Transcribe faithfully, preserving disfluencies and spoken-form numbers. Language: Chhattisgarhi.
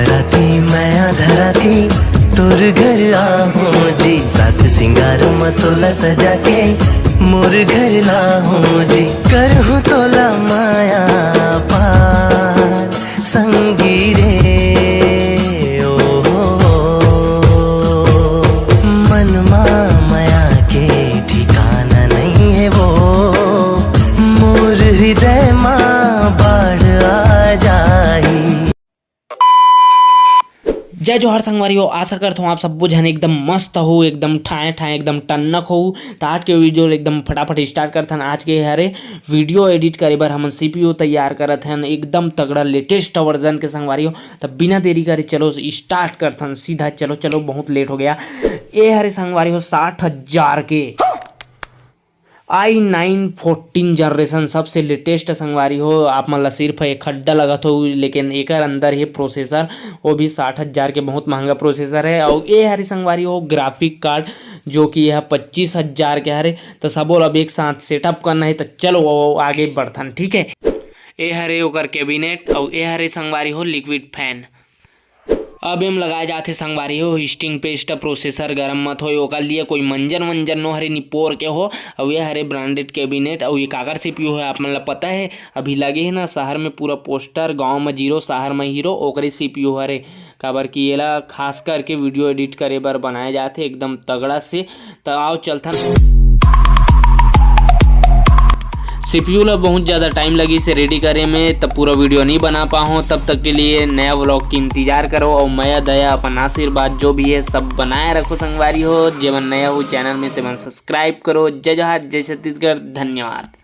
राती मैं आधा राती तोर घर आहूं जी, सात सिंगार म तोला सजा के मोर घर लाहूं जी, करहूं तोला माया पार संगी रे। ओ हो, मन मा माया के ठिकाना नहीं है वो, मोर हृदय मा बाढ़ आ जाही। जय जोहार संगवारी हो, आशा करत हूँ आप सब्बो झन एकदम मस्त हो, एकदम ठाए ठाए, एकदम टन्नक हो। त आज के वीडियो ल एकदम फटाफट स्टार्ट करथन। आज के हरे वीडियो एडिट करे बर हमन सीपीयू तैयार करत हन, एकदम तगड़ा लेटेस्ट वर्जन के संगवारी हो। त बिना देरी करे चलो स्टार्ट करथन सीधा। चलो चलो, बहुत लेट हो गया। ए हरे संगवारी हो साठ हजार के आई नाइन फोर्टीन जनरेशन, सबसे लेटेस्ट संगवारी हो। आप मन ला सिर्फ एक खड्डा लगत हो, लेकिन एकर अंदर हे प्रोसेसर, वो भी साठ हजार के, बहुत महंगा प्रोसेसर है। और ए हरे संगवारी हो ग्राफिक कार्ड, जो कि यह पच्चीस हजार के हरे। तो सबो ला अब एक साथ सेटअप करना है। तो चलो वो आगे बढ़थन, ठीक है। ए हरे ओकर कैबिनेट, और ए हरे संगवारी हो लिक्विड फैन। अब एम लगाए जाथे संगवारी हो हिस्टिंग पेस्ट। प्रोसेसर गरम मत होए, ओकर लिए कोई मंजन वंजन नो हरे निपोर के हो। अउ ये हरे ब्रांडेड कैबिनेट, अउ ये काकर सीपीयू है आप मन ला पता है? अभी लगे है ना शहर में पूरा पोस्टर, गांव में जीरो, शहर में हीरो, ओकरे सीपीयू हरे। काबर कि एला खास करके वीडियो एडिट करे बर बनाए जाथे एकदम तगड़ा से। त आओ चलथन। सीपीयू ला बहुत ज़्यादा टाइम लगी से रेडी करे में, तब पूरा वीडियो नहीं बना पाहो। तब तक के लिए नया व्लॉग की इंतजार करो और मया दया अपन आशीर्वाद जो भी है सब बनाए रखो संगवारी हो। जेमन नया हो चैनल में तेमन सब्सक्राइब करो। जय जोहार, जय छत्तीसगढ़, धन्यवाद।